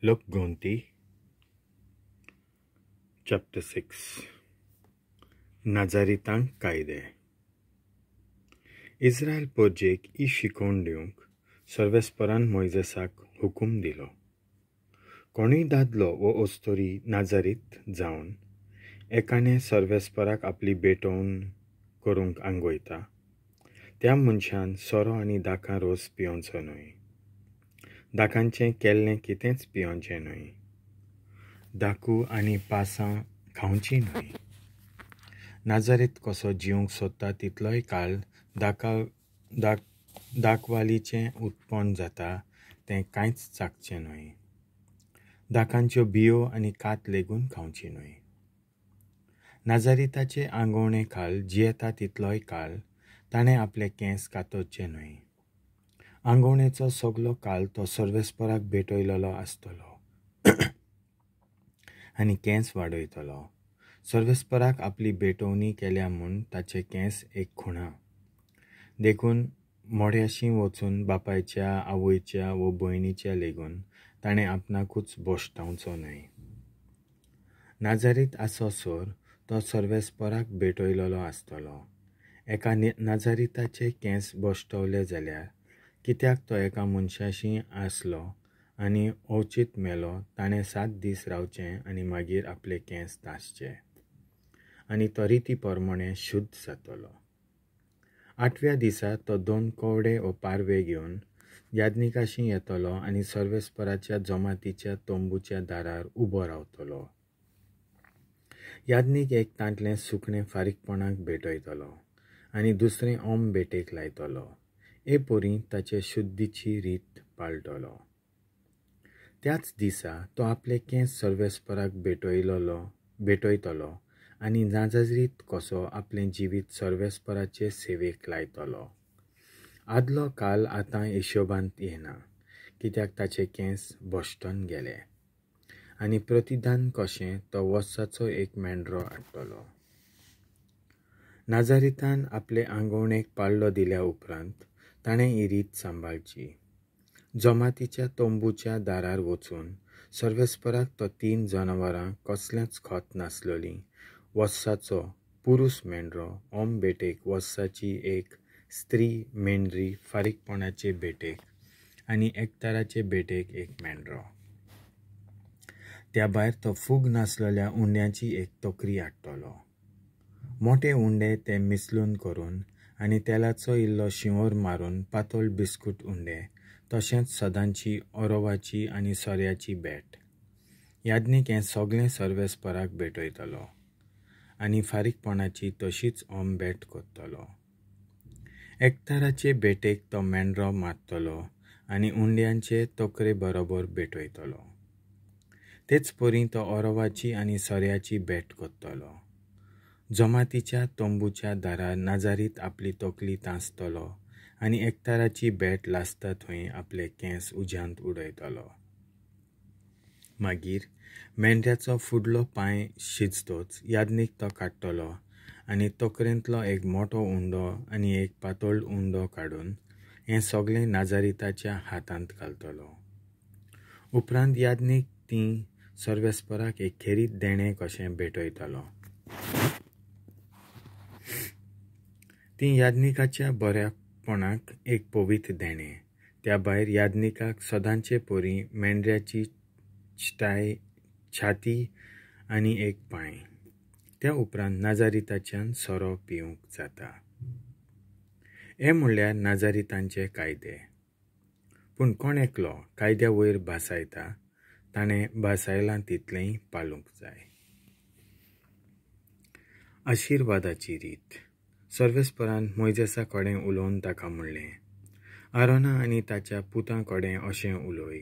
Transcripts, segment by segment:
लोकगोंती chapter 6 नाजारितांक कायदे. इस्रायल पोरजेक ही शिकोवण दिवंक सर्वेस्परान मोयजेसाक हुकूम दिलो. कोणूय दादलो वो अस्तोरी नाजारीत जावन एकाने सर्वेस्पराक आपली भेटवण करूंक आंगयता त्या मनशान सोरो आनी दाकां रोस पिवचो न्हय, दाकांचें केल्लें कितेंच पिवचें न्हय, दाकू आनी पासां खावचीं न्हय. नाजारीत कसो जिवंक सोदता तितलोय काळ दाकवालीचें उत्पन्न जाता तें कांयच चाखचें न्हय, दाकांच्यो बियो आनी कात लेगून खावची न्हय. नाजारिताचे आंगवणे खाल जियेता तितलोय काळ ताणें आपले केंस कातरचे न्हय. आंगवणेचो सगलो काळ तो सर्वेस्पराक भेटयलेलो आसतलो आनी केंस वाडयतलो. सर्वेस्पराक आपली भेटवणी केल्या म्हूण ताचे केंस एक खुणा. देखून मोड्याशी वचून बापायच्या, आवयच्या वो भयणीच्या लेगून ताणें आपणाकूच बोश्टावचो न्हय. नाजारीत आसोसर तो सर्वेस्पराक भेटयलेलो आसतलो. एका नाजारिताचे केंस बोश्टवले जाल्यार कित्याक तो एका मनशाशी आसलो आनी अवचीत मेलो, ताणें 7 दीस रावचें आनी मागीर आपले केंस तासचे आनी तो रिती प्रमाणें शुद्ध जातलो. 8व्या दिसा तो 2 कवडे वो पारवे घेवन याज्ञिकाशी येतलो आनी सर्वेस्पराच्या जमातीच्या तंबूच्या दारार उबो रावतलो. याज्ञीक एक तांतलें सुकणें फारीकपणाक भेटयतलो आनी दुसरें ओम भेटेक लायतलो. हे परी ताचे शुद्धीची रीत पाळटलो. त्याच दिसा तो आपले केंस सर्वेस्पराक भेटयतलो आनी नाजारीत कसो आपलें जिवीत सर्वेस्पराचे सेवेक लायतलो. आदलो काल आतां हिशोबांत येना, कित्याक ताचे केंस भश्टून गेले आनी प्रतिदान कशें तो वर्साचो एक मेंढरो हाडटलो. नाजारितान आपले आंगवणेक पाळो दिल्या उपरांत ताणें ही रीत सांबाळची. जमातीच्या तंबूच्या दारार वचून सर्वेस्पराक तो 3 जनावरां कसलेंच खत नासलेलीं वर्साचो पुरूस मेंढरो, ओम भेटेक वर्साची एक स्त्री मेंढरी फारीकपणाचे भेटेक आनी एकताराचे भेटेक एक मेंढरो. त्या भायर तो फूग नासलेल्या उंड्यांची एक तोकरी हाडटलो. मोटे उंडे ते मिसलून करून आनी तेलाचो इल्लो शिंवर मारून पातळ बिस्कूट उंडे, तशेंच सदांची ओरोवाची आनी सोऱ्याची भेट. याज्ञीक हें सगळें सर्वेस्पराक भेटयतलो आनी फारीकपणाची तशीच ओम भेट करतलो. एकताराचे भेटेक तो मेंढरो मारतलो आनी उंड्यांचे तोकरे बरोबर भेटयतलो. तेच परी तो ओरोवाची आनी सोऱ्याची भेट करतलो. जमातीच्या तंबूच्या दारार नाजारीत आपली तकली तांसतलो आनी एकताराची भेट लासता थंय आपले केंस उज्यांत उडयतलो. मागीर मेंढ्याचो फुडलो पांय शिजतोच याज्ञीक तो काडटलो आनी तोकरेंतलो एक मोटो उंडो आनी एक पातळ उंडो काडून हें सगळें नाजारिताच्या हातांत घालतलो. उपरांत याज्ञीक तीं सर्वेस्पराक एक खेरीत देणें कशें भेटयतलो. तीं याज्ञिकाच्या बऱ्यापणाक एक पवित्र देणें. त्या भायर याज्ञिकाक सदांचे परी मेंढऱ्याची छाती आनी एक पांय. त्या उपरांत नाजारिताच्यान सोरो पिवंक जाता. हे म्हणल्यार नाजारितांचे कायदे. पूण कोण एकलो कायद्या वयर भासायता ताणें भासायलां तितलेंय पाळूंक जाय. आशिर्वादाची रीत. सर्वेस्परान मोयजेसा कडेन उलोवन ताका म्हणलें, आरोना आनी ताच्या पुतां कडेन अशें उलोय,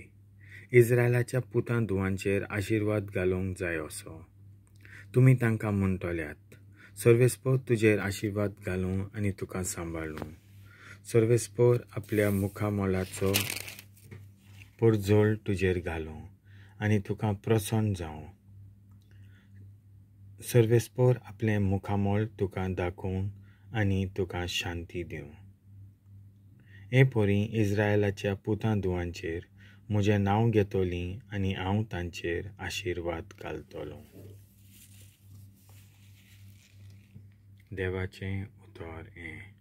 इस्रायलाच्या पुतां धुवांचेर आशिर्वाद घालूंक जाय असो तुमी तांकां म्हणटल्यात, सर्वेस्पर तुजेर आशिर्वाद घालूं आनी तुका सांबाळूं. सर्वेस्पर आपल्या मुखामोलाचो परजोळ तुजेर घालूं आनी तुका प्रसन्न जावं. सर्वेस्पर आपलें मुखामोल तुका दाखोवन आनी तुका शांती दिवं. हे परी इस्रायलाच्या पुतां धुवांचेर म्हजें नांव घेतोलीं आनी हांव तांचेर आशिर्वाद घालतलों. देवाचें उतर हें.